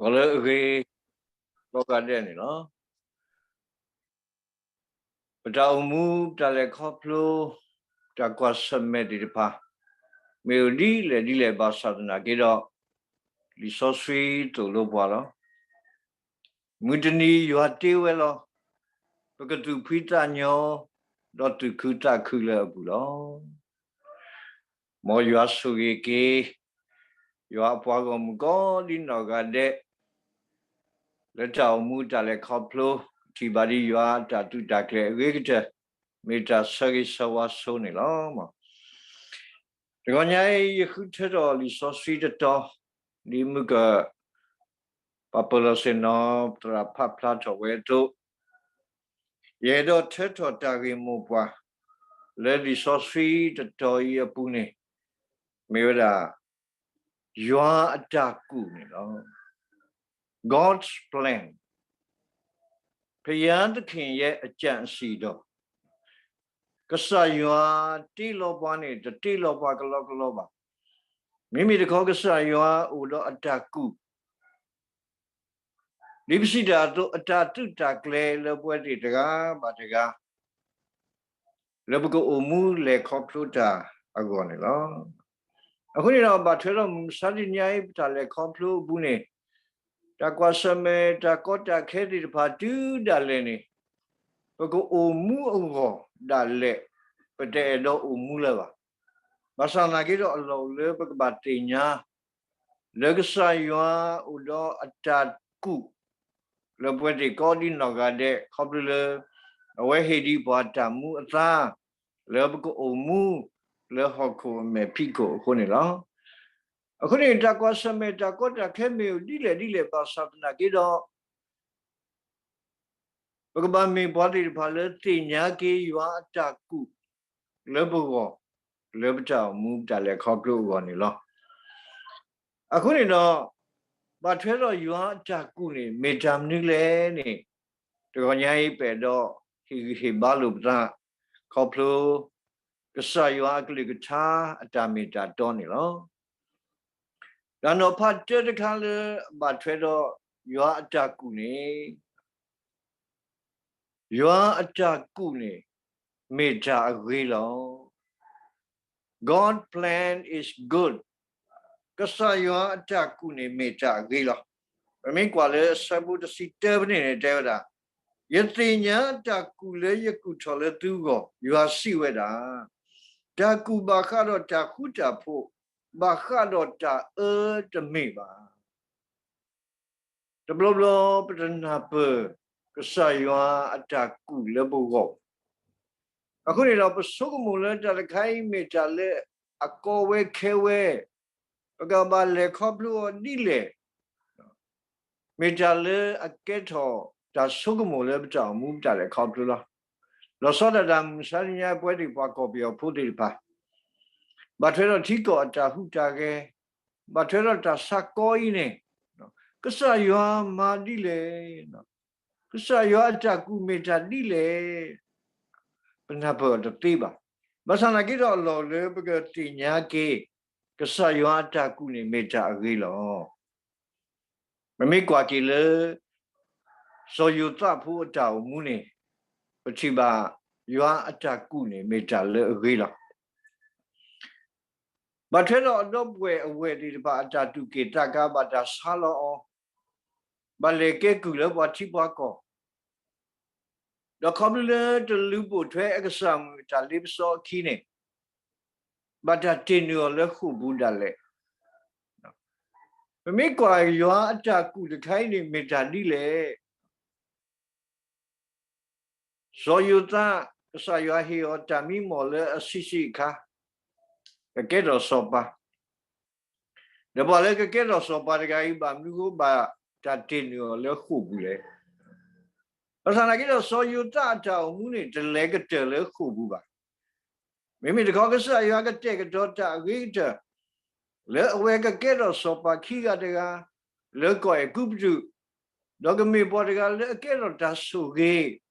ပှၤလၢအဂ့ၤ ကိးဂၤဒဲးန့ၣ်လီၤ. ပတၢ်အိၣ်မူ ပတၢ်လဲၤခီဖျိ တၢ်ကွၢ်ဆၢၣ်မဲာ်သ့ၣ်တဖၣ် မ့ၢ်အိၣ်ဒ်လဲၣ်ဒ်လဲၣ်ဘၣ်ဆၣ်သနာ်က့ဒီး လံာ်စီဆှံသိၣ်လိပှၤလီၤ. မုၢ်တနံၤယွၤတ့ဝဲလီၤ. ပကသူၣ်ဖှံသးညီ ဒီးသူၣ်ခုသးခုလၢအပူၤလီၤ. မ်ယွၤဆိၣ်ဂ့ၤက့ၤ ယွၤအပှၤဂီၢ်မုၢ်ကိးဒ်နီၢ်ဂၤဒဲး လၢတၢ်အိၣ်မူတၢ်လဲၤခီဖျိ ထံၣ်ဘၣ်ဒ်ယွၤအတၢ်သုးတၢ်ကျဲၤအဂ့ၤကတၢၢ် မ့ၢ်တၢ်ဆၢဂ့ၤဆၢဝါဆိန့ၣ်လီၤ. တဂီၤညါအံၤ ယဃုထၢထီၣ်လံာ်စီဆှံတတီၤ ဒ်မုၢ်က ပာ်ပၢၢ်လီၤဆ့ၣ်နီၤ သရၣ်ဖးဖျါထီၣ်ဝဲအသိး, ယအဲၣ်ဒိးထၢထီၣ်တၢ်ဂ့ၢ်မိၢ်ပှၢ် လၢလံာ်စီဆှံတတီၤအံၤအပူၤန့ၣ် မ့ၢ်ဝဲဒၣ် ယွၤအတၢ်ကူၣ်န့ၣ်လီၤ. God's plan, ဘုရားသခင်ရဲ့အကြံအစည်တော်, ကစၢ်ယွၤတ့လီၤပှၤန့ၣ် တတ့လီၤပှၤကလီကလီဘၣ်. မ့မ့ၢ်တခီ ကစၢ်ယွၤအိၣ်ဒီးအတၢ်ကူၣ် ဒ်ပစံးတၢ်အသိး အတၢ်သုးတၢ်ကျဲၤလၢပဝဲသ့ၣ်တဂၤဘၣ်တဂၤ လၢပကအိၣ်မူလဲၤခီဖျိတၢ်အဂီၢ်န့ၣ်လီၤ. အဃိန့ၣ်ဒီး ဘၣ်ထွဲဒီးမုၢ်မဆါတနံၤညါအံၤ ပတၢ်လဲၤခီဖျိအပူၤန့ၣ် တၢ်ကွၢ်ဆၢၣ်မဲာ် တၢ်ကီတၢ်ခဲသ့ၣ်တဖၣ်တုၤဒၣ်လဲာ်န့ၣ် ပကအိၣ်မူအဂီၢ်ဒၣ်လဲာ် ပတအဲၣ်ဒိးအိၣ်မူလၢၤဘၣ်. ဘၣ်ဆၣ်သနာ်က့ဒီး အလီၢ်အိၣ်လၢပကဘၣ်သ့ၣ်ညါ လၢကစၢ်ယွၤအိၣ်ဒီးအတၢ်ကူၣ် လၢပဝဲသ့ၣ်ကိးဒ်နီၢ်ဂၤဒဲး ခီဖျိလၢ အဝဲဟ့ၣ်ဒံးပှၤတၢ်မူအသါ လၢပကအိၣ်မူလၢဟီၣ်ခိၣ်အမဲာ်ဖံးခိၣ်အဃိန့ၣ်လီၤ. အဃိန့ၣ် တၢ်ကွၢ်ဆၢၣ်မဲာ် တၢ်ကီတၢ်ခဲမ့ၢ်အိၣ်ဒ်လဲၣ်ဒ်လဲၣ်ဘၣ်ဆၣ်သနာ်က့ဒီး ပကဘၣ်မ့ၢ်ပှၤသ့ၣ်တဖၣ်လၢသ့ၣ်ညါက့ၤယွၤအတၢ်ကူၣ်လၢပဂီၢ် လၢပတၢ်အိၣ်မူပတၢ်လဲၤခီဖျိအဂီၢ်န့ၣ်လီၤ. အဃိန့ၣ်ဒီး ဘၣ်ထွဲဒီးယွၤအတၢ်ကူၣ်န့ၣ် မ့ၢ်တၢ်မနုၤလဲၣ်န့ၣ် တဂီၤညါအံၤပအဲၣ်ဒိးဟ့ၣ်ဂံၢ်ဟ့ၣ်ဘါလိာ်ပသး ခီဖျိ ကစၢ်ယွၤအကလုၢ်ကထါအတၢ်မ့ၢ်တၢ်တီန့ၣ်လီၤ. တၢ်နီၤဖးတၢတခါလၢအဘၣ်ထွဲဒီးယွၤအတၢ်ကူၣ်န့ၣ် ယွၤအတၢ်ကူၣ်န့ၣ် မ့ၢ်တၢ်အဂ့ၤလီၤ. God plan is good. ကစၢ်ယွၤအတၢ်ကူၣ်န့ၣ် မ့ၢ်တၢ်အဂ့ၤလီၤ. ပမ့ၢ်ကွၢ်လၢအဆၢဖိတဆံတၢဖဲန့ၣ်န့ၣ် တဲဝဲဒၣ်, ယသ့ၣ်ညါတၢ်ကူၣ်လၢယကူၣ်ထီၣ်လၢသုဂီၢ်, ယွၤစံးဝဲဒၣ်, တၢ်ကူၣ်ဘၣ်ဃးဒီးတၢ်ဃူတၢ်ဖိး, ဘၣ်ဃးဒီးတၢ်အၢတမ့ၢ်ဘၣ်. တဘျီဘျီပတနၢ်ပၢၢ် ကစၢ်ယွၤအတၢ်ကူၣ်လၢပဂီၢ်, အဃိန့ၣ်ဒီး ပဆိကမိၣ်လၢတၢ်တခါအံၤမ့ၢ်တၢ်လၢအကီဝဲခဲဝဲ, ပကဘၣ်လဲၤခီဖျိအီၤဒ်လဲၣ် မ့ၢ်တၢ်လၢအကဲထီၣ်တၢ်ဆိကမိၣ်လၢပတၢ်အိၣ်မူပတၢ်လဲၤခီဖျိလီၤ. လီၤဆီဒၣ်တၢ်မုၢ်မဆါတနံၤညါ ပဝဲသ့ၣ်ပှၤကီၢ်ပယီၤဖိသ့ၣ်တဖၣ် ဘၣ်ထွဲဒီးထံကီၢ်အတၢ်ဟူးတၢ်ဂဲၤ, ဘၣ်ထွဲဒီးတၢ်ဆါကီအံၤန့ၣ်, ကစၢ်ယွၤမၤဒ်လဲၣ်, ကစၢ်ယွၤအတၢ်ကူၣ်မ့ၢ်တၢ်ဒ်လဲၣ်, ပနၢ်ပၢၢ်အီၤတသ့ဘၣ်. ဘၣ်ဆၣ်သနာ်က့ဒီးအလီၢ်လၢပကသ့ၣ်ညါက့ၤ ကစၢ်ယွၤအတၢ်ကူၣ်န့ၣ်မ့ၢ်တၢ်အဂ့ၤလီၤ. ပမ့ၢ်ကွၢ်က့ၤလၢ စီၤယိၤသးဖိအတၢ်အိၣ်မူန့ၣ်, ပထံၣ်ဘၣ်ယွၤအတၢ်ကူၣ်န့ၣ်မ့ၢ်တၢ်လၢအဂ့ၤလီၤ. ဘၣ်ထွဲဒီးအဒီပုၢ်ဝဲၢ်အဝဲၢ်သ့ၣ်တဖၣ်အတၢ်သူၣ်က့ၣ်သးကါ ဘၣ်တၢ်ဆါလီၤအီၤ, ဘၣ်လဲၤကဲကုၢ်လၢပှၤထံပှၤကီၢ်, ဒီးခီဖျိလၢတလူၤပိာ်ထွဲအကစၢ်မုၢ်တၢ်လ့ပစီအခံန့ၣ်, ဘၣ်တၢ်တ့ၢ်နုာ်အီၤလၢဃိာ်ပူၤဒၣ်လဲာ်. ပမ့ၢ်ကွၢ်ယွၤအတၢ်ကူၣ်တခါအံၤန့ၣ်မ့ၢ်တၢ်ဒ်လဲၣ်. စီၤယိၤသး, ကစၢ်ယွၤဟ့ၣ်အီၤတၢ်မံမီၢ်လၢအဆံးဆံးအခါ, ကကဲထီၣ်စီၤပၤ, ဒီးပှၤလၢကကဲထီၣ်စီၤပၤတဂၤအံၤ ဘၣ်မနုၤဃိဘၣ်တၢ်တ့ၢ်နုာ်အီၤလၢဃိာ်ပူၤလဲၣ်. ဘၣ်ဆၣ်သနာ်က့ဒီး စီၤယိၤသးအတၢ်အိၣ်မူန့ၣ် တလဲၤကတၢၢ်လၢဃိာ်ပူၤဘၣ်. မ့မ့ၢ်တခီ ကစၢ်ယွၤကတဲာ်ကတီၤတၢ်အဂ့ၤကတၢၢ် လၢအဝဲကကဲထီၣ်စီၤပၤခံဂၤတဂၤ လၢကီၢ်အဲၤကူပတူး, ဒီးကမ့ၢ်ပှၤတဂၤလၢအကဲထီၣ်တၢ်ဆိၣ်ဂ့ၤ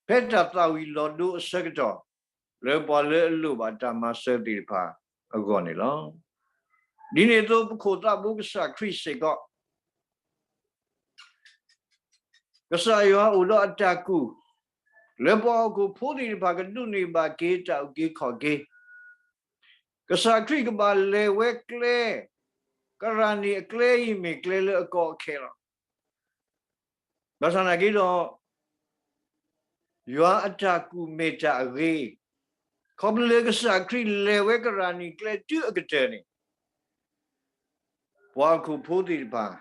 ဖဲတၢ်သၣ်ဝံၤလီၤဒိအဆၢကတီၢ် လၢပှၤလၢအလိၣ်ဘၣ်တၢ်မၤစၢၤသ့ၣ်တဖၣ်အဂီၢ်န့ၣ်လီၤ. ဒ်န့ၣ်အသိး ပခိၣ်သးဘိကစၢ်ခရံာ်စ့ၢ်ကီး ကစၢ်ယွၤအိၣ်ဒီးအတၢ်ကူၣ် လၢပှၤဟီၣ်ခိၣ်ဖိသ့ၣ်တဖၣ်ကဒိးန့ၢ်ဘၣ်က့ၤတၢ်အုၣ်က့ၤခီၣ်က့ၤ, ကစၢ်ခရံာ်ကဘၣ်လဲၤဝဲကျဲ ကရၣ်နံၣ်အကျဲအံၤမ့ၢ်ကျဲလၢအကီအခဲလီၤ. ဘၣ်ဆၣ်သနာ်က့ဒီး ယွၤအတၢ်ကူၣ်မ့ၢ်တၢ်အဂ့ၤ, ခီဖျိလၢကစၢ်ခရံာ်လဲၤဝဲကရၣ်နံၣ်ကျဲတုၤအကတၢၢ်န့ၣ် ပှၤဟီၣ်ခိၣ်ဖိသ့ၣ်တဖၣ်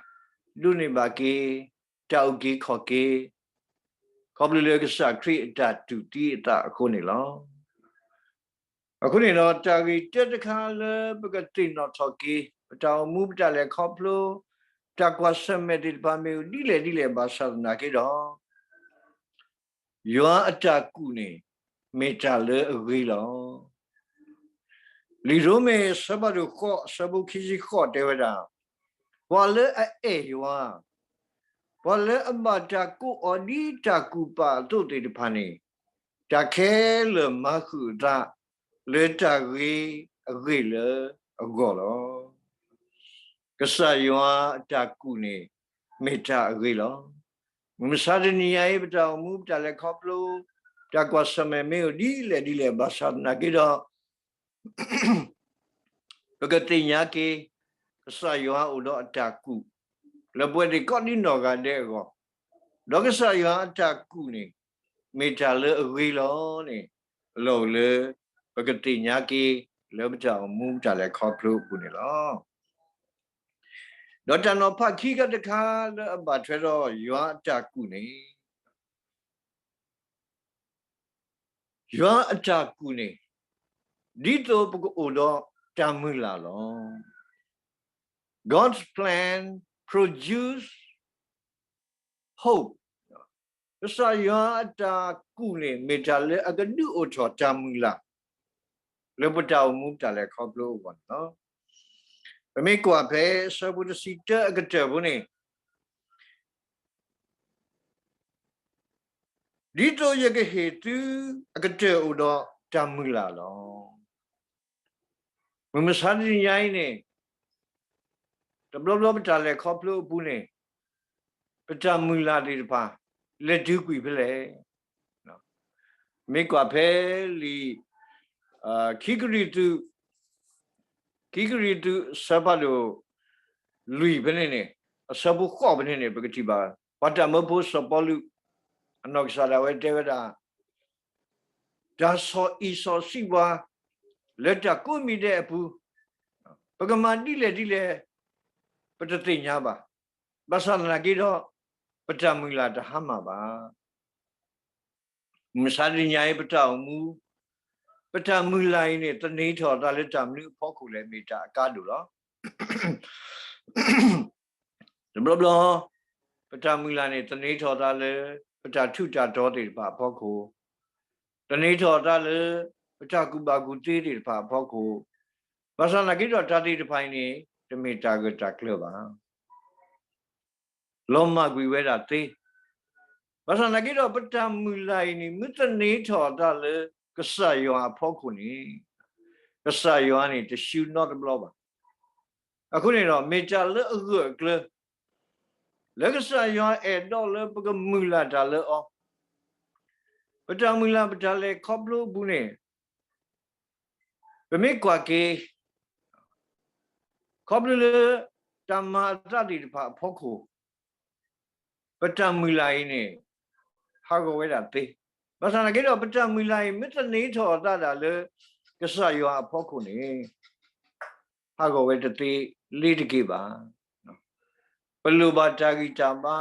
ဒိးန့ၢ်ဘၣ်က့ၤ တၢ်အုၣ်က့ၤခီၣ်က့ၤ, ခီဖျိလၢကစၢ်ခရံာ်အတၢ်တူၢ်သံအသးအဃိန့ၣ်လီၤ. အဃိန့ၣ်ဒီး တၢ်ဂ့ၢ်တၢတခါလၢပကသ့ၣ်နီၣ်ထီၣ်က့ၤ ပတၢ်အိၣ်မူ ပတၢ်လဲၤခီဖျိ တၢ်ကွၢ်ဆၢၣ်မဲာ်သ့ၣ်တဖၣ်မ့ၢ်အိၣ်ဒ်လဲၣ်ဒ်လဲၣ် ဘၣ်ဆၣ်သနာ်က့ဒီး ယွၤအတၢ်ကူၣ်န့ၣ် မ့ၢ်တၢ်လၢအဂ့ၤလီၤ. လံာ်ရိမ့ၤအဆၢဖးဒိၣ်ဃိး အဆၢဖိခံဆံဃိးတဲဝဲဒၣ်, ပှၤလၢအအဲၣ်ယွၤ, ပှၤလၢအဘၣ်တၢ်ကိးအီၤဒ်တၢ်ကူၣ်ပာ်အသိးသ့ၣ်တဖၣ်န့ၣ်, တၢ်ခဲလၢာ်မၤဃုာ်အသး လၢတၢ်ဂ့ၤအဂ့ၢ်လၢအဂီၢ်လီၤ. ကစၢ်ယွၤအတၢ်ကူၣ်န့ၣ် မ့ၢ်တၢ်အဂ့ၤလီၤ. မုၢ်မဆါတနံၤညါအံၤ ပတၢ်အိၣ်မူ ပတၢ်လဲၤခီဖျိ တၢ်ကွၢ်ဆၢၣ်မဲာ်မ့ၢ်အိၣ်ဒ်လဲၣ်ဒ်လဲၣ် ဘၣ်ဆၣ်သနာ်က့ဒီး ပကသ့ၣ်ညါက့ၤ ကစၢ်ယွၤအိၣ်ဒီးအတၢ်ကူၣ် လၢပဝဲသ့ၣ်ကိးဒံနီၢ်ဂၤဒဲးအဂီၢ်, ဒီးကစၢ်ယွၤအတၢ်ကူၣ်န့ၣ် မ့ၢ်တၢ်လၢအဂ့ၤလီၤန့ၣ် အလီၢ်အိၣ်လၢ ပကသ့ၣ်ညါက့ၤ လၢပတၢ်အိၣ်မူ ပတၢ်လဲၤခီဖျိအပူၤန့ၣ်လီၤ. ဒီးတၢ်နီၤဖးခံခါတခါလၢအဘၣ်ထွဲဒီးယွၤအတၢ်ကူၣ်န့ၣ်, ယွၤအတၢ်ကူၣ်န့ၣ် ဒ်သိးပကအိၣ်ဒီးတၢ်မုၢ်လၢ်လီၤ. God's plan produce hope. ကစၢ်ယွၤအတၢ်ကူၣ်န့ၣ် မ့ၢ်တၢ်လၢအကဒုးအိၣ်ထီၣ်တၢ်မုၢ်လၢ် လၢပတၢ်အိၣ်မူ ပတၢ်လဲၤခီဖျိအဂီၢ်န့ၣ်လီၤ. ပမ့ၢ်ကွၢ်ဖဲအဆၢဖိတဆံတၢအကတၢၢ်ဖိန့ၣ်, ဒ်သိးယကဟ့ၣ်သုအကတၢၢ်အိၣ်ဒီးတၢ်မုၢ်လၢ်လီၤ. မုၢ်မဆါတနံၤညါအံၤန့ၣ်, တဘျီဘျီပတၢ်လဲၤခီဖျိအပူၤန့ၣ်, ပတၢ်မုၢ်လၢ်သ့ၣ်တဖၣ် လဲၤတုၤကွံာ်ဖဲလဲၣ်. မ့ၢ်ကွၢ်ဖဲလံာ် ခံကရံၣ်သူး, ခံကရံၣ်သူးအဆၢဖးဒိၣ် လွံၢ်ဖဲန့ၣ်န့ၣ်, အဆၢဖိဃိးဖဲန့ၣ်န့ၣ် ပကထံၣ်ဘၣ် ပှၤတၢ်မၢဖိစီၤပီလူး အနီၢ်ကစၢ်ဒၣ်ဝဲတဲဝဲဒၣ် တၢ်ဆီၣ်အံၣ်ဆီၣ်ဆံးပှၤ လၢတၢ်ကိးမံၤဒဲးအပူၤ, ပကမၤဒ်လဲၣ်ဒ်လဲၣ် ပတသ့ၣ်ညါဘၣ်. ဘၣ်ဆၣ်သနာ်က့ဒီး ပတၢ်မုၢ်လၢ်တဟါမၢ်ဘၣ်. မုၢ်မဆါတနံၤညါအံၤ ပတၢ်အိၣ်မူ ပတၢ်မုၢ်လၢ်အံၤန့ၣ် သန့ၤထီၣ်အသးလၢတၢ်မနုၤအဖီခိၣ်လဲၣ် မ့ၢ်တၢ်အကါဒိၣ်လီၤ. တဘျီဘျီ ပတၢ်မုၢ်လၢ်န့ၣ် သန့ၤထီၣ်အသးလၢ ပတၢ်ထူးတၢ်တီၤသ့ၣ်တဖၣ်အဖီခိၣ်, သန့ၤထီၣ်အသးလၢ ပတၢ်ကူၣ်ဘၣ်ကူၣ်သ့သ့ၣ်တဖၣ်အဖီခိၣ်, ဘၣ်ဆၣ်သနာ်က့ဒီးတၢ်သ့ၣ်တဖၣ်အံၤန့ၣ် တမ့ၢ်တၢ်ဂၢၢ်တၢ်ကျၢၤဘၣ်. လီၤမၢ်ကွံာ်ဝဲဒၣ်သ့. ဘၣ်ဆၣ်သနာ်က့ဒီး ပတၢ်မုၢ်လၢ်အံၤန့ၣ် မ့ၢ်သန့ၤထီၣ်အသးလၢကစၢ်ယွၤအဖီခိၣ်န့ၣ်, ကစၢ်ယွၤန့ၣ် တရှုံးနီတဘျီဘၣ်. အဃိန့ၣ်ဒီး မ့ၢ်တၢ်လၢအဂၢၢ်အကျၢၤ လၢကစၢ်ယွၤအဲၣ်ဒိးလၢပကမုၢ်လၢ်တၢ်လၢအီၤ, ပတၢ်မုၢ်လၢ်ပတၢ်လဲၤခီဖျိအပူၤန့ၣ် ပမ့ၢ်ကွၢ်က့ၤ ခီဖျိလၢ တၢ်မၤအသးသ့ၣ်တဖၣ်အဖီခိၣ်, ပတၢ်မုၢ်လၢ်အံၤန့ၣ် ဟးဂီၤဝဲဒၣ်သ့. ဘၣ်ဆၣ်သနာ်က့ဒီး ပတၢ်မုၢ်လၢ်အံၤ မ့ၢ်သန့ၤထီၣ်အသးဒၣ်လၢ ကစၢ်ယွၤအဖီခိၣ်န့ၣ် ဟးဂီၤဝဲတသ့လ့ၤတက့ၢ်ဘၣ်. ပလိၣ်ဘၣ်တၢ်ဂံၢ်တၢ်ဘါ,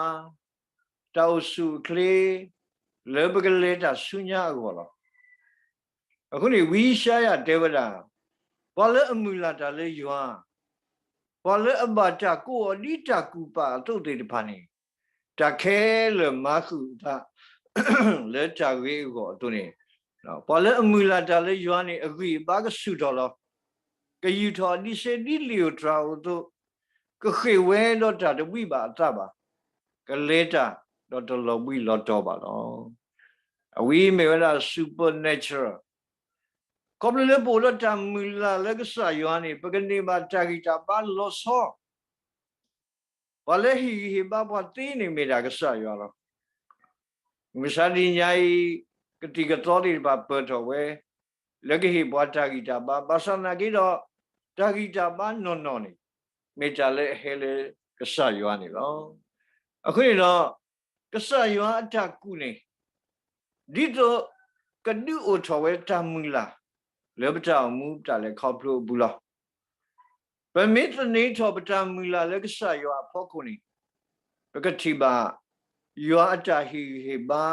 တၢ်အိၣ်ဆူၣ်အိၣ်ချ့ လၢပကလဲၤတၢ်ဆူညါအဂီၢ်လီၤ. အဃိန့ၣ် ဝံယၡါယၤတဲဝဲဒၣ်, ပှၤလၢအမုၢ်လၢ်တၢ်လၢယွၤ, ပှၤလၢအဘၣ်တၢ်ကိးအီၤဒ်တၢ်ကူၣ်ပာ်အသိးသ့ၣ်တဖၣ်န့ၣ်, တၢ်ခဲလၢာ်မၤဃုာ်အသး လၢတၢ်ဂ့ၤအဂီၢ်အသိးန့ၣ်, ပှၤလၢအမုၢ်လၢ်တၢ်လၢယွၤန့ၣ် အဂံၢ်အဘါကဆူၣ်ထီၣ်လီၤ. ကယူာ်ထီၣ်အဒံးဆှၢဒ်လံာ်ဧိၤတြၤဧိၤအသိး, ကဃ့ၢ်ဝဲဒီးတၢ်တဝံၣ်ဘၣ်အသးဘၣ်, ကလဲၤတၢ်ဒီးတလီၤဘှံးလီၤတီၤဘၣ်လီၤ. အဝဲမ့ၢ်ဝဲဒၣ် supernatural. ခီဖျိလၢပအိၣ်ဒီးတၢ်မုၢ်လၢ်လၢကစၢ်ယွၤန့ၣ် ပကန့ၢ်ဘၣ်တၢ်ဂံၢ်တၢ်ဘါလီၤဆီ. ပှၤလၢဟ့ၣ်ဂံၢ်ဟ့ၣ်ဘါပှၤသ့န့ၣ်မ့ၢ်ဒၣ်ကစၢ်ယွၤလီၤ. မုၢ်မဆါတနံၤညါအံၤ ကသံၣ်ကသီသ့ၣ်တဖၣ်ပၢၢ်ထီၣ်ဝဲ လၢကဟ့ၣ်ပှၤတၢ်ဂံၢ်တၢ်ဘါ, ဘၣ်ဆၣ်သနာ်က့ဒီး တၢ်ဂံၢ်တၢ်ဘါနီၢ်နီၢ်န့ၣ် မ့ၢ်တၢ်လၢအဟဲလၢကစၢ်ယွၤန့ၣ်လီၤ. အဃိန့ၣ်ဒီး ကစၢ်ယွၤအတၢ်ကူၣ်န့ၣ် ဒ်သိးကဒုးအိၣ်ထီၣ်ဝဲတၢ်မုၢ်လၢ် လၢပတၢ်အိၣ်မူပတၢ်လဲၤခီဖျိအပူၤလီၤ. ပမ့ၢ်သန့ၤထီၣ်ပတၢ်မုၢ်လၢ်လၢကစၢ်ယွၤအဖီခိၣ်န့ၣ် ပကထံၣ်ဘၣ် ယွၤအတၢ်ဟ့ၣ်ဂံၢ်ဟ့ၣ်ဘါ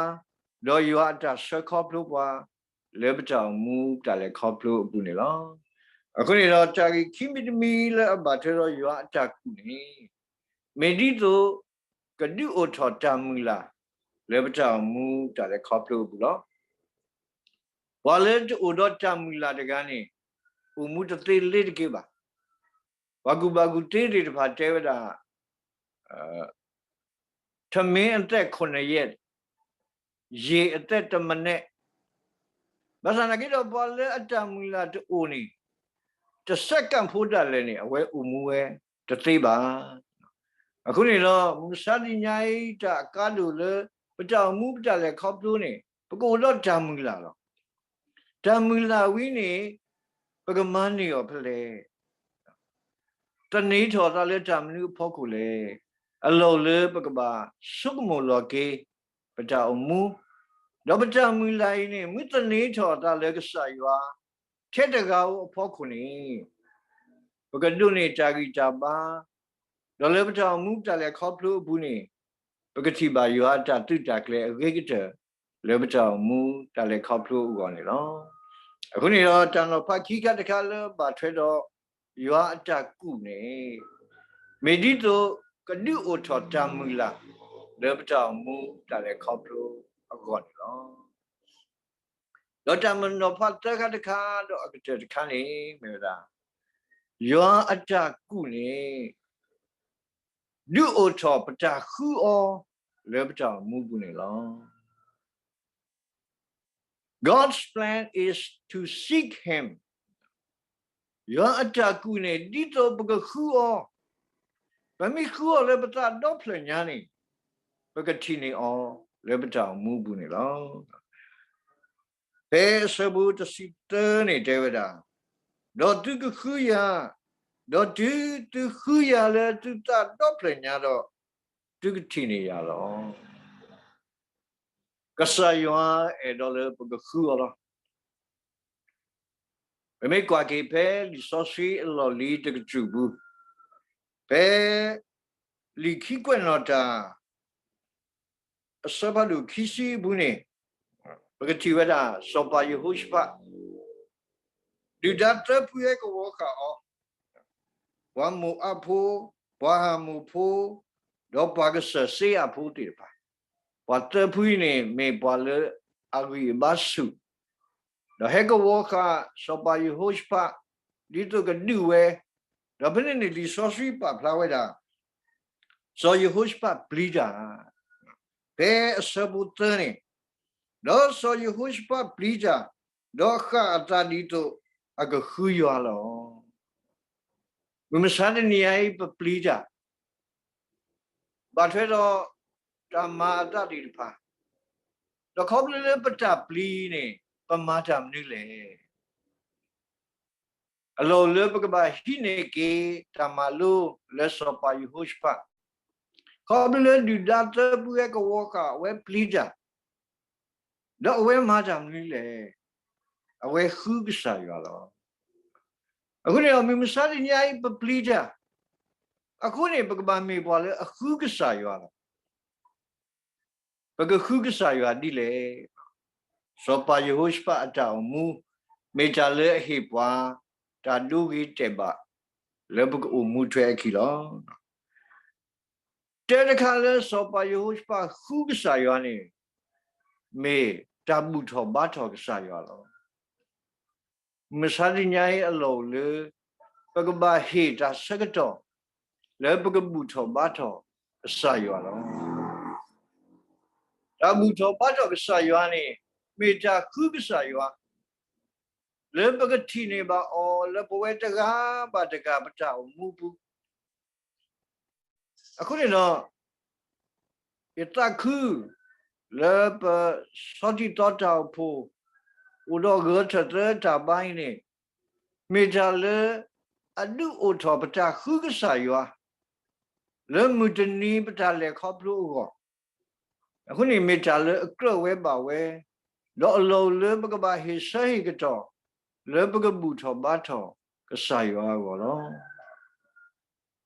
ဒီးယွၤအတၢ်ဆှၢခီဖျိပှၤ လၢပတၢ်အိၣ်မူပတၢ်လဲၤခီဖျိအပူၤန့ၣ်လီၤ. အဃိန့ၣ်ဒီး တၢ်ဂ့ၢ်ခံမံၤတမံၤလၢအဘၣ်ထွဲဒီးယွၤအတၢ်ကူၣ်န့ၣ် မ့ၢ်ဒ်သိး ကဒုးအိၣ်ထီၣ်တၢ်မုၢ်လၢ် လၢပတၢ်အိၣ်မူတၢ်လဲၤခီဖျိအပူၤလီၤ. ပှၤလၢတအိၣ်ဒီးတၢ်မုၢ်လၢ်တဂၤန့ၣ် အိၣ်မူတသ့လ့ၤတက့ၢ်ဘၣ်. ပှၤကူၣ်ဘၣ်ကူၣ်သ့သ့ၣ်တဖၣ်တဲဝဲဒၣ် ထမင်းအသက်ခုနှစ်ရက်, ရေအသက်တစ်မနက်, ဘၣ်ဆၣ်သနာ်က့ဒီး ပှၤလၢအတၢ်မုၢ်လၢ်တအိၣ်န့ၣ် တစဲးကၣ်ဖိဒၣ်လဲာ်န့ၣ် အဝဲအိၣ်မူဝဲတသ့ဘၣ်. အဃိန့ၣ်ဒီး မုၢ်မဆါတနံၤညါအံၤ တၢ်အကါဒိၣ်လၢ ပတၢ်အိၣ်မူပတၢ်လဲၤခီဖျိန့ၣ် ပကအိၣ်ဒီးတၢ်မုၢ်လၢ်လီၤ. တၢ်မုၢ်လၢ်ဝဲန့ၣ် ပကမၤန့ၢ်အီၤဖဲလဲၣ်. သန့ၤထီၣ်သးလၢတၢ်မနုၤအဖီခိၣ်လဲၣ်. အလီၢ်လၢပကဘၣ်ဆိကမိၣ်လီၤက့ၤ ပတၢ်အိၣ်မူ, ဒီးပတၢ်မုၢ်လၢ်အံၤန့ၣ် မ့ၢ်သန့ၤထီၣ်သးလၢကစၢ်ယွၤ ထဲတဂၤဧိၤအဖီခိၣ်န့ၣ် ပကဒိးန့ၢ်တၢ်ဂံၢ်တၢ်ဘါ, ဒီးလၢပတၢ်အိၣ်မူပတၢ်လဲၤခီဖျိအပူၤန့ၣ် ပကထံၣ်ဘၣ်ယွၤအတၢ်သုးတၢ်ကျဲၤအဂ့ၤကတၢၢ် လၢပတၢ်အိၣ်မူတၢ်လဲၤခီဖျိအဂီၢ်န့ၣ်လီၤ. အဃိန့ၣ်ဒီး တၢ်နီၤဖးခံခါတခါလၢဘၣ်ထွဲဒီး ယွၤအတၢ်ကူၣ်န့ၣ် မ့ၢ်ဒ်သိးကဒုးအိၣ်ထီၣ်တၢ်မုၢ်လၢ် လၢပတၢ်အိၣ်မူတၢ်လဲၤခီဖျိအဂီၢ်န့ၣ်လီၤ. ဒီးတၢ်နီၤဖးသၢခါတခါဒီးအကတၢၢ်တခါန့ၣ် မ့ၢ်ဝဲဒၣ် ယွၤအတၢ်ကူၣ်န့ၣ် ဒုးအိၣ်ထီၣ်ပတၢ်ဃုအီၤ လၢပတၢ်အိၣ်မူပူၤန့ၣ်လီၤ. God's plan is to seek him. ယွၤအတၢ်ကူၣ်န့ၣ် ဒ်သိးပကဃုအီၤ, ပမ့ၢ်ဃုအီၤလၢပသးဒီဖျၢၣ်ညါန့ၣ် ပကထံၣ်န့ၢ်အီၤလၢပတၢ်အိၣ်မူပူၤန့ၣ်လီၤ. ဖဲအဆၢဖိတဆံသၢန့ၣ်တဲဝဲဒၣ်, ဒီးသုကဃုယၤ, ဒီးတုၤသုဃုယၤလၢသုသးဒီဖျၢၣ်ညါဒီး, သုကထံၣ်န့ၢ်ယၤလီၤ. ကစၢ်ယွၤအဲၣ်ဒိးလၢပကဃုအီၤလီၤ. ပမ့ၢ်ကွၢ်က့ၤဖဲလံာ်စီဆှံအလီၢ်လံၤတကတြူၢ်ပူၤ, ဖဲလံာ်ခံကွဲးနီၣ်တၢ် အဆၢဖးဒိၣ်ခံဆံအပူၤန့ၣ်, ပကထံၣ်ဝဲဒၣ် စီၤပၤယဟိၤၡဖး ဒုၣ်ဒါသၢဖုဟဲကဝီၤဃာ်အီၤ, ပှၤမိၤအးဖိ, ပှၤအၤမိၣ်ဖိ, ဒီးပှၤကစၢၢ်စ့အၤဖိသ့ၣ်တဖၣ်, ပှၤသၢဖုအံၤန့ၣ် မ့ၢ်ပှၤလၢအဂံၢ်အဘါဆူၣ် ဒီးဟဲကဝီၤဃာ်စီၤပၤယဟိၤၡဖး ဒ်သိးကဒုးဝဲ, ဒီးဖဲန့ၣ်န့ၣ် လံာ်စီဆှံပာ်ဖျါဝဲဒၣ် စီၤယဟိၤၡဖးပျံၤတၢ်, ဖဲအဆၢဖိသၢန့ၣ်, ဒီးစီၤယဟိၤၡဖးပျံၤတၢ်, ဒီးဃၣ်အသးဒ်သိးအကဃုယွၤလီၤ. မုၢ်မဆါတနံၤအံၤ ပပျံၤတၢ် ဘၣ်ထွဲဒီးတၢ်မၤအသးသ့ၣ်တဖၣ်, ဒီးခီဖျိလၢပတၢ်ပျံၤန့ၣ် ပမၤတၢ်မနုၤလဲၣ်. အလီၢ်လၢပကဘၣ်ဟံးန့ၢ်က့ၤတၢ်မၤလိလၢစီၤပၤယဟိၤၡဖး, ခီဖျိလၢဒုၣ်ဒါသၢဖုဟဲကဝီၤဃာ်အဝဲပျံၤတၢ်, ဒီးအဝဲမၤတၢ်မနုၤလဲၣ်. အဝဲဃုကစၢ်ယွၤလီၤ. အဃိန့ၣ်ဒီး မုၢ်မဆါတနံၤအံၤ ပပျံၤတၢ်, အဃိန့ၣ် ပကဘၣ်မ့ၢ်ပှၤလၢအဃုကစၢ်ယွၤလီၤ. ပကဃုကစၢ်ယွၤဒ်လဲၣ်. စီၤပၤယဟိၤၡဖးအတၢ်အိၣ်မူ မ့ၢ်တၢ်လၢအဟ့ၣ်ပှၤ တၢ်ဒိဂ့ၤတဲာ်ဘၣ် လၢပကအိၣ်မူထွဲအခံလီၤ. တၢ်တခါလၢစီၤပၤယဟိၤၡဖးဃုကစၢ်ယွၤန့ၣ် မ့ၢ်တၢ်ဘူၣ်ထီၣ်ဘါထီၣ်ကစၢ်ယွၤလီၤ. မုၢ်မဆါတနံၤအံၤအလီၢ်အိၣ်လၢ ပကဘၣ်ဟ့ၣ်တၢ်ဆၢကတီၢ် လၢပကဘူၣ်ထီၣ်ဘါထီၣ်ကစၢ်ယွၤလီၤ. တၢ်ဘူၣ်ထီၣ်ဘါထီၣ်ကစၢ်ယွၤန့ၣ် မ့ၢ်တၢ်ဃုကစၢ်ယွၤ လၢပကထံၣ်န့ၢ်ဘၣ်အီၤ လၢပဝဲတဂၤဘၣ်တဂၤပတၢ်အိၣ်မူပူၤ အဃိန့ၣ်ဒီး ယသးခု လၢပဆီထံၣ်သီတၢ်အိၣ်ဖှိၣ် အိၣ်ဒီးဂၢၤထၢၣ်သၢတၢ်ဘါအံၤန့ၣ် မ့ၢ်တၢ်လၢအဒုးအိၣ်ထီၣ်ပတၢ်ဃုကစၢ်ယွၤ လၢမုၢ်တနံၤပတၢ်လဲၤခီဖျိအဂီၢ်, အဃိန့ၣ်မ့ၢ်တၢ်လၢအကြၢးဝဲဘၣ်ဝဲ, ဒီးအလီၢ်အိၣ်လၢပကဘၣ်ဟ့ၣ်ဆၢဟ့ၣ်ကတီၢ် လၢပကဘူၣ်ထီၣ်ဘါထီၣ်ကစၢ်ယွၤအဂီၢ်လီၤ.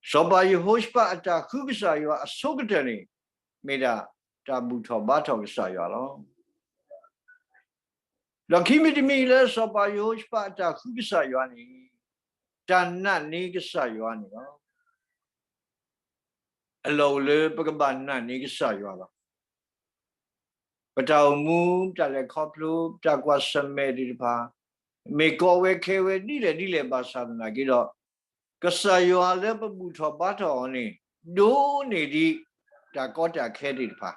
စီၤပၤယဟိၤၡဖးအတၢ်ဃုကစၢ်ယွၤအဆိကတၢၢ်န့ၣ် မ့ၢ်ဒၣ်တၢ်ဘူၣ်ထီၣ်ဘါထီၣ်ကစၢ်ယွၤလီၤ. ဒီးခံမံၤတမံၤလၢစီၤပၤယဟိၤၡဖးအတၢ်ဃုကစၢ်ယွၤန့ၣ် တၢ်နာ်န့ၢ်ကစၢ်ယွၤန့ၣ်လီၤ. အလီၢ်အိၣ်လၢပကဘၣ်နာ်န့ၢ်ကစၢ်ယွၤလီၤ. ပတၢ်အိၣ်မူ ပတၢ်လဲၤခီဖျိ ပတၢ်ကွၢ်ဆၢၣ်မဲာ်သ့ၣ်တဖၣ် မ့ၢ်ကီဝဲခဲဝဲဒ်လဲၣ်ဒ်လဲၣ်ဘၣ်ဆၣ်သနာ်က့ဒီး ကစၢ်ယွၤလၢပဘူၣ်ထီၣ်ဘါထီၣ်အီၤန့ၣ် ဒိၣ်န့ၢ်ဒံးတၢ်ကီတၢ်ခဲသ့ၣ်တဖၣ်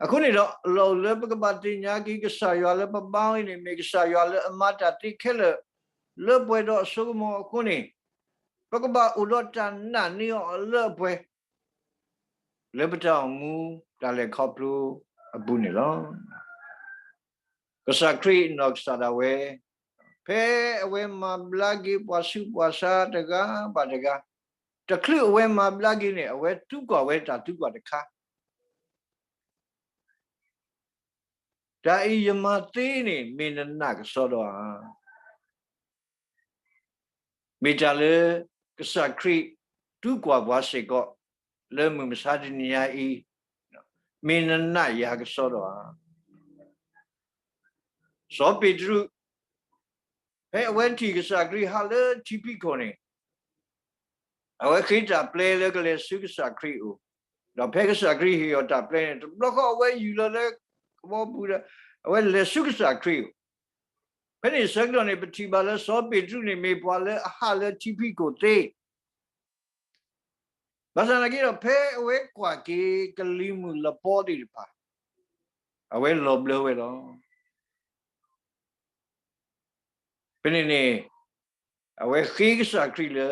အဃိန့ၣ်ဒီး အလီၢ်အိၣ်လၢပကဘၣ်သ့ၣ်ညါက့ၤကစၢ်ယွၤလၢပဘါအံၤန့ၣ် မ့ၢ်ကစၢ်ယွၤလၢအမၤတၢ်သ့ခဲလၢာ် လၢပှဲၤဒီးအစိကမီၤအဃိန့ၣ်, ပကဘၣ်အိၣ်ဒီးတၢ်နာ်န့ၢ်အီၤအလၢအပှဲၤ လၢပတၢ်အိၣ်မူတၢ်လဲၤခီဖျိအပူၤန့ၣ်လီၤ. ကစၢ်ခရံာ်နီၢ်ကစၢ်ဒၣ်ဝဲ, ဖဲအဝဲမၤဘျါက့ၤပှၤဆူးပှၤဆါတဂၤဘၣ်တဂၤ, တချုးအဝဲမၤဘျါက့ၤန့ၣ် အဝဲသံကွၢ်ဝဲတၢ်သံကွၢ်တခါ တၢ်အံၤယမၤသ့န့ၣ် မ့ၢ်နနာ်ကစီဒီဧါ. မ့ၢ်တၢ်လၢကစၢ်ခရံာ်သံကွၢ်ပှၤစ့ၢ်ကီး လၢမုၢ်မဆါတနံၤညါအံၤ, မ့ၢ်နနာ်ယၤကစီဒီဧါ. စီၤပ့းတရူး ဖဲအဝဲထံၣ်ကစၢ်ခရံာ်ဟးလၢထံဖံးခိၣ်န့ၣ် အဝဲဃ့တၢ်ပျဲလၢကလဲၤဆူကစၢ်ခရံာ်အအိၣ်, ဒီးဖဲကစၢ်ခရံာ်ဟ့ၣ်အီၤတၢ်ပျဲန့ၣ် တဘျီဃီအဝဲယူၤလီၤလၢကဘီပူၤဒီး အဝဲလဲၤဆူကစၢ်ခရံာ်အအိၣ်. ဖဲန့ၣ်ဆၢကတီၢ်န့ၣ် ပထံၣ်ဘၣ်လၢစီၤပ့းတရူးန့ၣ် မ့ၢ်ပှၤလၢအဟးလၢထံဖံးခိၣ်သ့ ဘၣ်ဆၣ်သနာ်က့ဒီး ဖဲအဝဲကွၢ်က့ၤကလံၤမုၢ်လပီသ့ၣ်တဖၣ် အဝဲလီၤဘျၢဝဲလီၤ. ဖဲန့ၣ်န့ၣ် အဝဲဃ့ကစၢ်ခရံာ်လၢ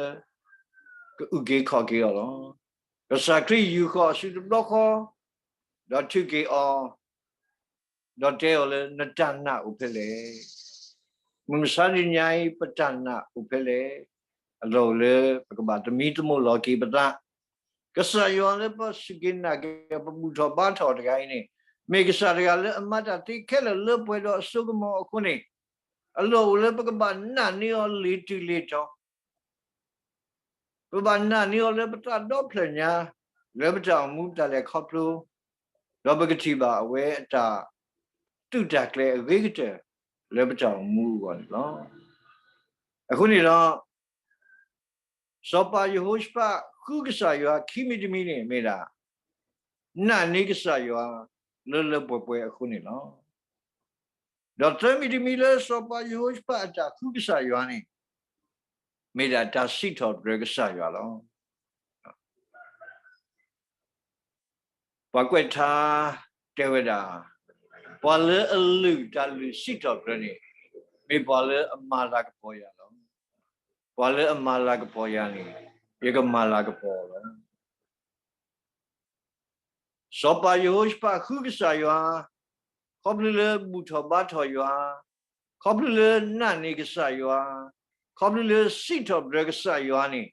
ကအုၣ်က့ၤခီၣ်က့ၤအီၤလီၤ. ကစၢ်ခရံာ်ယူာ်ဃီၤအစုတဘျီဃီ, ဒီးထုးက့ၤအီၤ, ဒီးတဲအီၤလၢ နတၢ်နာ်အိၣ်ဖဲလဲၣ်. မုၢ်မဆါတနံၤညါအံၤ ပတၢ်နာ်အိၣ်ဖဲလဲၣ်. အလီၢ်အိၣ်လၢပကဘၣ်သမံသမိးလီၤက့ၤပသး ကစၢ်ယွၤလၢပစူၢ်က့ၤနာ်က့ၤ ပဘူၣ်ထီၣ်ဘါထီၣ်တဂၤအံၤန့ၣ် မ့ၢ်ကစၢ်တဂၤလၢအမၤတၢ်သ့ခဲလၢာ်လၢပှဲၤဒီးအစိကမီၤအဃိန့ၣ်, အလီၢ်အိၣ်လၢပကဘၣ်နာ်န့ၢ်အီၤလံာ်တုၤလံာ်တီၤ, ပဘၣ်နာ်န့ၢ်အီၤလၢပသးဒီဖျၢၣ်ညါ, လၢပတၢ်အိၣ်မူတၢ်လဲၤခီဖျိ, ဒီးပကထံၣ်ဘၣ်အဝဲအတၢ်သုးတၢ်ကျဲၤအဂ့ၤကတၢၢ် လၢပတၢ်အိၣ်မူအဂီၢ်န့ၣ်လီၤ. အဃိန့ၣ်ဒီး စီၤပၤယဟိၤၡဖးဃုကစၢ်ယွၤခံမံၤတမံၤန့ၣ် မ့ၢ်ဒၣ် နာ်န့ၢ်ကစၢ်ယွၤလၢလၢပှဲၤပှဲၤအဃိန့ၣ်လီၤ. ဒီးသၢမံၤတမံၤလၢစီၤပၤယဟိၤၡဖးအတၢ်ဃုကစၢ်ယွၤန့ၣ် မ့ၢ်ဒၣ်တၢ်စံးထီၣ်ပတြၢၤကစၢ်ယွၤလီၤ. ပှၤကွဲးထါတဲဝဲဒၣ်, ပှၤလၢအလုၢ်တၢ်လုၢ်စံးထီၣ်ပတြၢၤန့ၣ် မ့ၢ်ပှၤလၢအမၤလၤကပီၤယၤလီၤ. ပှၤလၢအမၤလၤကပီၤယၤန့ၣ် ယကမၤလၤကပီၤလီၤ. စီၤပၤယဟိၤၡဖးဃုကစၢ်ယွၤ, ခီဖျိလၢဘူၣ်ထီၣ်ဘါထီၣ်ယွၤ, ခီဖျိလၢနာ်န့ၢ်ကစၢ်ယွၤ, ခီဖျိလၢစံးထီၣ်ပတြၢၤကစၢ်ယွၤန့ၣ်,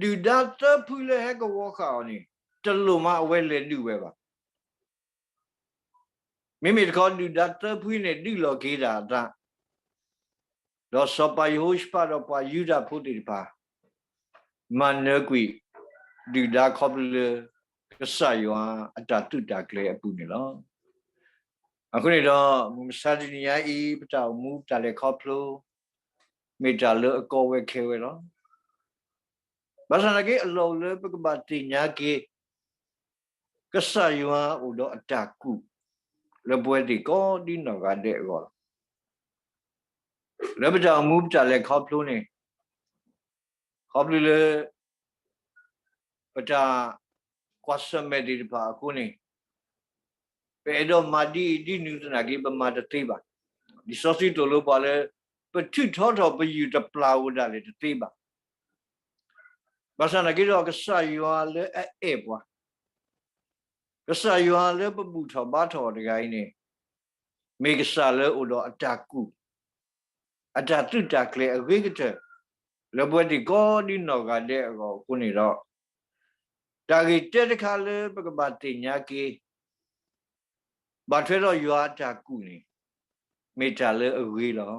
ဒုၣ်ဒါသၢဖုလၢဟဲကဝီၤဃာ်အီၤန့ၣ် တလိၣ်မးအဝဲလဲၤဒုးဝဲဘၣ်. မ့မ့ၢ်တခီဒုၣ်ဒါသၢဖုန့ၣ်ဒုးလီၤက့ၤဒၣ်အသး, ဒီးစီၤပၤယဟိၤၡဖးဒီးပှၤယူဒၤဖိသ့ၣ်တဖၣ် မၤနၢၤကွံာ်ဒုၣ်ဒါခီဖျိလၢ ကစၢ်ယွၤအတၢ်သုးတၢ်ကျဲၤအပူၤန့ၣ်လီၤ. အဃိန့ၣ်ဒီး မုၢ်မဆါတနံၤညါအံၤ ပတၢ်အိၣ်မူတၢ်လဲၤခီဖျိ မ့ၢ်တၢ်လၢအကီဝဲခဲဝဲလီၤ. ဘၣ်ဆၣ်သနာ်က့ အလီၢ်အိၣ်လၢပကဘၣ်သ့ၣ်ညါက့ၤ ကစၢ်ယွၤအိၣ်ဒီးအတၢ်ကူၣ် လၢပဝဲသ့ၣ်ကိးဒ်နီၢ်ဂၤဒဲးအဂီၢ်လီၤ. လၢပတၢ်အိၣ်မူပတၢ်လဲၤခီဖျိန့ၣ် ခီဖျိလၢ ပတၢ်ကွၢ်ဆၢၣ်မဲာ်သ့ၣ်တဖၣ်အဃိန့ၣ် ပအဲၣ်ဒိးမၤဒ်အံၤဒ်နုၤသနာ်က့ ပမၤတသ့ဘၣ်. လံာ်စီဆှံသိၣ်လိပှၤလၢ ပထုးထီထီၣ်ပယုၢ်တပျၢ်ဧိၤဒၣ်လဲာ်တသ့ဘၣ်. ဘၣ်ဆၣ်သနာ်က့ဒီး ကစၢ်ယွၤလၢအအဲၣ်ပှၤ ကစၢ်ယွၤလၢပဘူၣ်ထီၣ်ဘါထီၣ်အီၤတဂၤအံၤန့ၣ် မ့ၢ်ကစၢ်လၢအိၣ်ဒီးအတၢ်ကူၣ်, အတၢ်သုးတၢ်ကျဲၤအဂ့ၤကတၢၢ် လၢပဝဲသ့ၣ်ကိးဒ်နီၢ်ဂၤဒဲးအဂီၢ်အဃိန့ၣ်ဒီး, တၢ်ဂ့ၢ်တၢတခါလၢပကဘၣ်သ့ၣ်ညါက့ၤ ဘၣ်ထွဲဒီးယွၤအတၢ်ကူၣ်န့ၣ် မ့ၢ်တၢ်လၢအဂ့ၤလီၤ.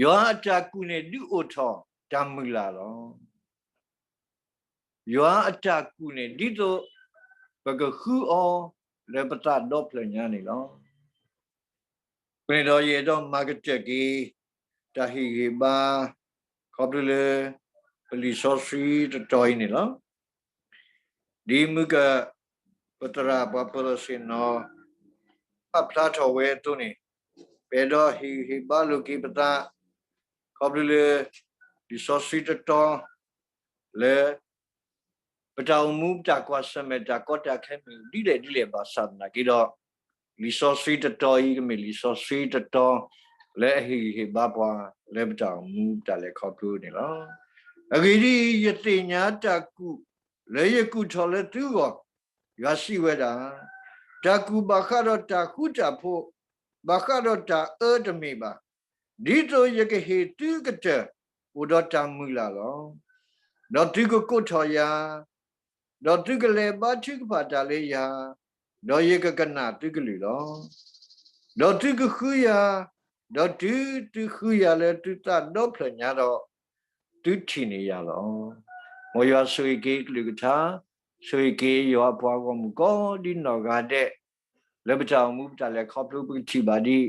ယွၤအတၢ်ကူၣ်န့ၣ် ဒုးအိၣ်ထီၣ်တၢ်မုၢ်လၢ်လီၤ. ယွၤအတၢ်ကူၣ်န့ၣ်ဒ်သိး ပကဃုအီၤလၢပသးဒီဖျၢၣ်ညါန့ၣ်လီၤ. အဃိန့ၣ်ဒီးယအဲၣ်ဒိးမၤကတၢၢ်က့ၤ တၢ်ဟ့ၣ်ဂံၢ်ဟ့ၣ်ဘါ ခီဖျိလၢ ပလံာ်စီဆှံတတီၤအံၤန့ၣ်လီၤ. ဒ်မုၢ်က ပသရၣ်ပှၤပၢၤလီၢ်ဆ့ၣ်နီၤ ပာ်ဖျါထီၣ်ဝဲအသိးန့ၣ်, ပအဲၣ်ဒိးဟ့ၣ်ဂံၢ်ဟ့ၣ်ဘါလိာ်က့ၤပသး ခီဖျိလၢ လံာ်စီဆှံတတီၤ လၢ ပတၢ်အိၣ်မူပတၢ်ကွၢ်ဆၢၣ်မဲာ်တၢ်ကီတၢ်ခဲမ့ၢ်ဒ်လဲၣ်ဒ်လဲၣ်ဘၣ်ဆၣ်သနာ်က့ဒီး, လံာ်စီဆှံတတီၤအံၤကမ့ၢ်လံာ်စီဆှံတတီၤ လၢအဟ့ၣ်ဂံၢ်ဟ့ၣ်ဘါပှၤ လၢပတၢ်အိၣ်မူပတၢ်လဲၤခီဖျိန့ၣ်လီၤ. အဂ့ၢ်ဒ်အံၤ, ယသ့ၣ်ညါတၢ်ကူၣ် လၢယကူၣ်ထီၣ်လၢသုဂီၢ်, ယွၤစံးဝဲဒၣ်, တၢ်ကူၣ်ဘၣ်ဃးဒီးတၢ်ဃူတၢ်ဖိး, ဘၣ်ဃးဒီးတၢ်အၢတမ့ၢ်ဘၣ်, ဒ်သိးယကဟ့ၣ်သုကတၢၢ် အိၣ်ဒီးတၢ်မုၢ်လၢ်လီၤ. ဒီးသုကကိးထီၣ်ယၤ, ဒီးသုကလဲၤဘါထုကဖၣ်တၢ်လၢယၤ, ဒီးယကကနၣ်သုကလုၢ်လီၤ. ဒီးသုကဃုယၤ, ဒီးတုၤသုဃုယၤလၢသုသးဒီဖျၢၣ်ညါဒီး, သုထံၣ်န့ၢ်ယၤလီၤ. မ်ယွၤဆိၣ်ဂ့ၤက့ၤကလုၢ်ကထါ, ဆိၣ်ဂ့ၤက့ၤယွၤအပှၤဂီၢ်မုၢ်ကိးဒ်နီၢ်ဂၤဒဲး, လၢပတၢ်အိၣ်မူပတၢ်လဲၤခီဖျိပကထံၣ်ဘၣ်ဒ်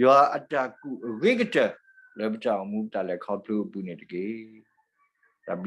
ယွၤအတၢ်ကူၣ်အဂ့ၤကတၢၢ် လၢပတၢ်အိၣ်မူပတၢ်လဲၤခီဖျိအပူၤန့ၣ်တက့ၢ်.